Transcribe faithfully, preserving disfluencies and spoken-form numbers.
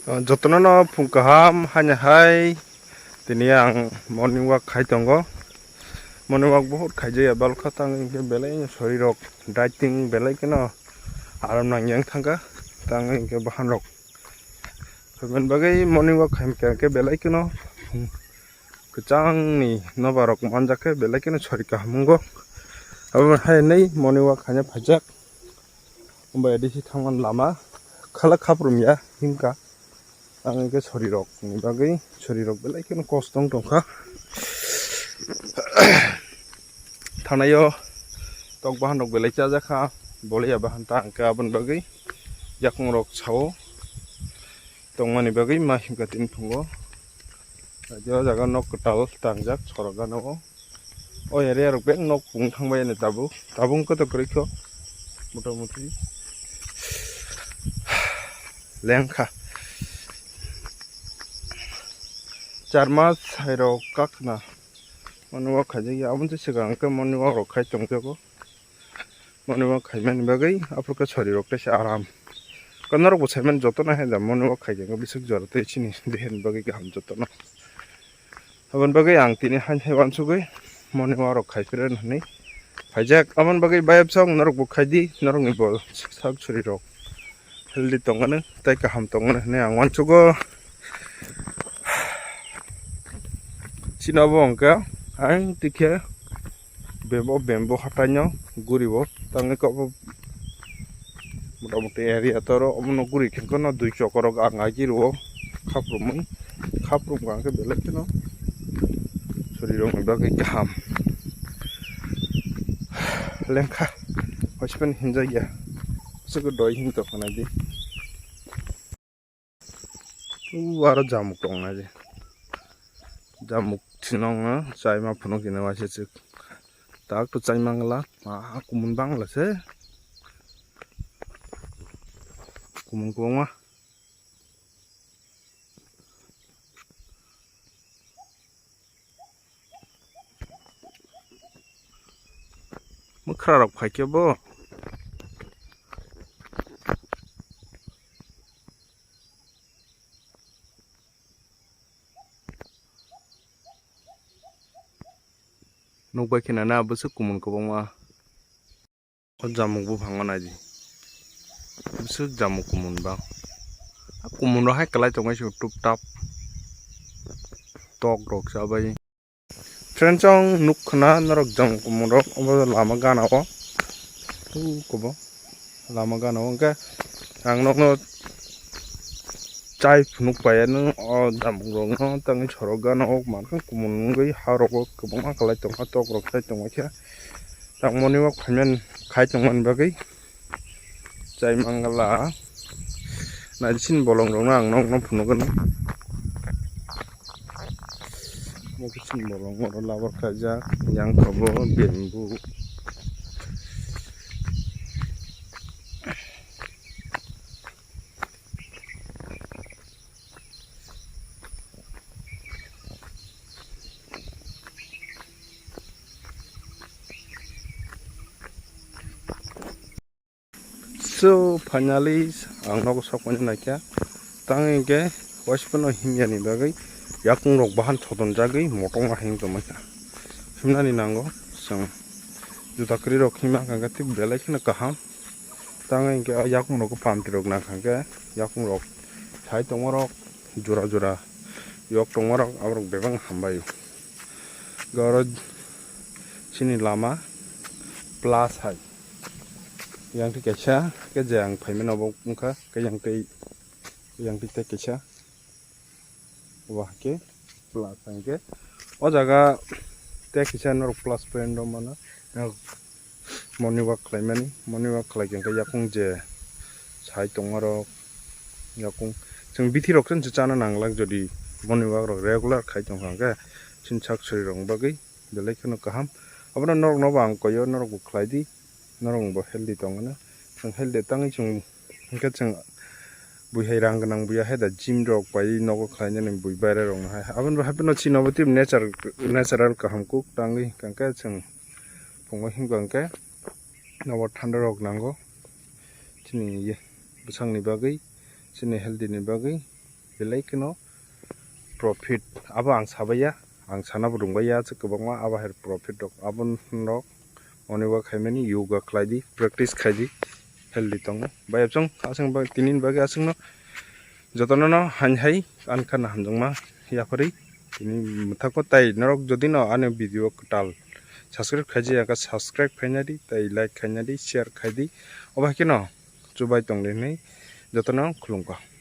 Jotono no phung kaham haino hai tini ang morning walk khai tongo. Morning walk bohut khaijaya balkha tang hwnkhe belai no sori rok dieting belai kheno aram nang yang thangkha tang hwnkhe bahan rok. Aboni bagwi morning walk khai khe belai kheno kwchangni nobar rok manjak khe belai kheno sori kaham wngo. Abo hai nai morning walk khaina phaijak. Umbai adisi thangmani lama khala khaprum ya himkha. Ang hwnkhe sori rok ni bagwi sori rok belai kheno kosto wng tongkha. Thanaio tok bahan rok belai chajakha, boliya bahan ta hwnkhe aboni bagwi yakung rok sao. Tongmani bagwi ma himkha tini phungo. O jaga nok kwtal tangjak sorok gana o. O area rok bek nok pung thangbai ani tabuk. Tabuk wngkha to kwrwi kho. Motamuti lengkha. Char mas hai rok kakna. Mani walk khaijak ya. Aboni swkang khe mani walk rok khai tongjago. Mani walk khaimani bagwi aphuru khe sori rok teisa aram. Ko norok bo saimani jotono hai da mani walk khai khe bisik jora tei chini deha ni bagwi kaham jotono. Aboni bagwi ang tini hai hai uansugwi mani walk rok khai phira hinwi phaijak. Aboni bagwi bayapsong norok bo khai di, norok ni bo sak sori rok healthy tongmani tei kaham tongmani hinwi ang uansugo. Chini obo hwnkhe ang tikhe bembo bembo hataino guribo tangwi kok motamuti area toro omono guri khe kono dui chokorok ang agi rwo khaprumwi khaprum kha hwnkhe belai kheno sori rokni bagwi kaham lengkha hospital hinjakya aswk doi hin tongkha naidi. U aro jamuk tong nai de. Jamuk sinong no chai ma phunuk hinwi waisa chwk. Tak to chai mangla. Ma kumun bangla se. Kumun kwbangma. Mwkhra rok phai khe bo. Nukbai khe nana bwswk kumun kwbangma. O jamuk buphang o naidi. Bwswk jamuk kumun bang. A kumun rok hai kwlai tongmani se tup tap. Tok rok chabai. Friends, chwng nuk khna norok jang kumun rok obo lama gana o. Tu kobo lama gana o hwnkhe ang nokno chai phunuk pai ano o jamung rok no tangwi sorok gana o mankha kumun wngwi ha rogo kwbangma kwlai tongkha tok rok chai tongmani khe tang moni o khaimani khai tongmani bagwi. Chai mangala. Naising bolong rok no ang nok no phunuk gano. Mo kisin bolong oro labar khaijak yang thogo bamboo. So finally ang nogo sokmani naikha. Tang hinkhe waisa phano himyani bagwi yakung rok bahan chodon jagwi motong ma him tongmani kha. Himnani nango chwng juda kwrwi rok himma kha khe thik belai kheno kaham. Tang hinkhe yakung rok panti rok nang kha khe yakung rok sai tongma rok jora jora yok tongma rok aborok bebak hambai. Goro chini lama plus hai. Yang twi kaisa, ke je ang phaimani obo wngkha, ke yang twi, yang twi tei kaisa. Obo hai khe plus hai khe. O jaga tei kaisa norok plus point rw mano. Norok morning walk khlaimani, morning walk khlai khe hwnkhe yakung je sai tongmarok yakung. Chwng bithi rok chwng se chana nanglak jodi morning walk rok regular khai tongkha hwnkhe chini sak sori rok bagwi. Belai kheno kaham. Abono norokno bo ang koyo, norok bo khlai di. Norok bo healthy tongmano. Chwng healthy tangwi chwng, hwnkhe chwng bui hai rang gwnang buya hai da gym rok pai nogo khlainani bui baire rokno hai. Aboni bo hapheno chini obo tei nature, natural kaham kuk tangwi hwnkhe chwng phungo himkha hwnkhe nobo thanda rok nango. Chini ye bwsakni bagwi, chini healthy ni bagwi. Belai kheno profit. Abo ang sabaiya, ang sanabo rwngbai ya, aswk kwbangma abo hai profit rok. Abo rok oni wa khaimani yoga khlai di, practice khai di, healthy tongo. Bai absong aswk ba tini ni bagwi aswkno jotono no hain hai ani khana hamjakma yapharwi tini mwthakgo. Tai norok jodi no ani video kwtal subscribe khaijak ya kha, subscribe khaina di, tai like khaina di, share khai di. Obo hai kheno chubai tong di hinwi jotono khulumkha.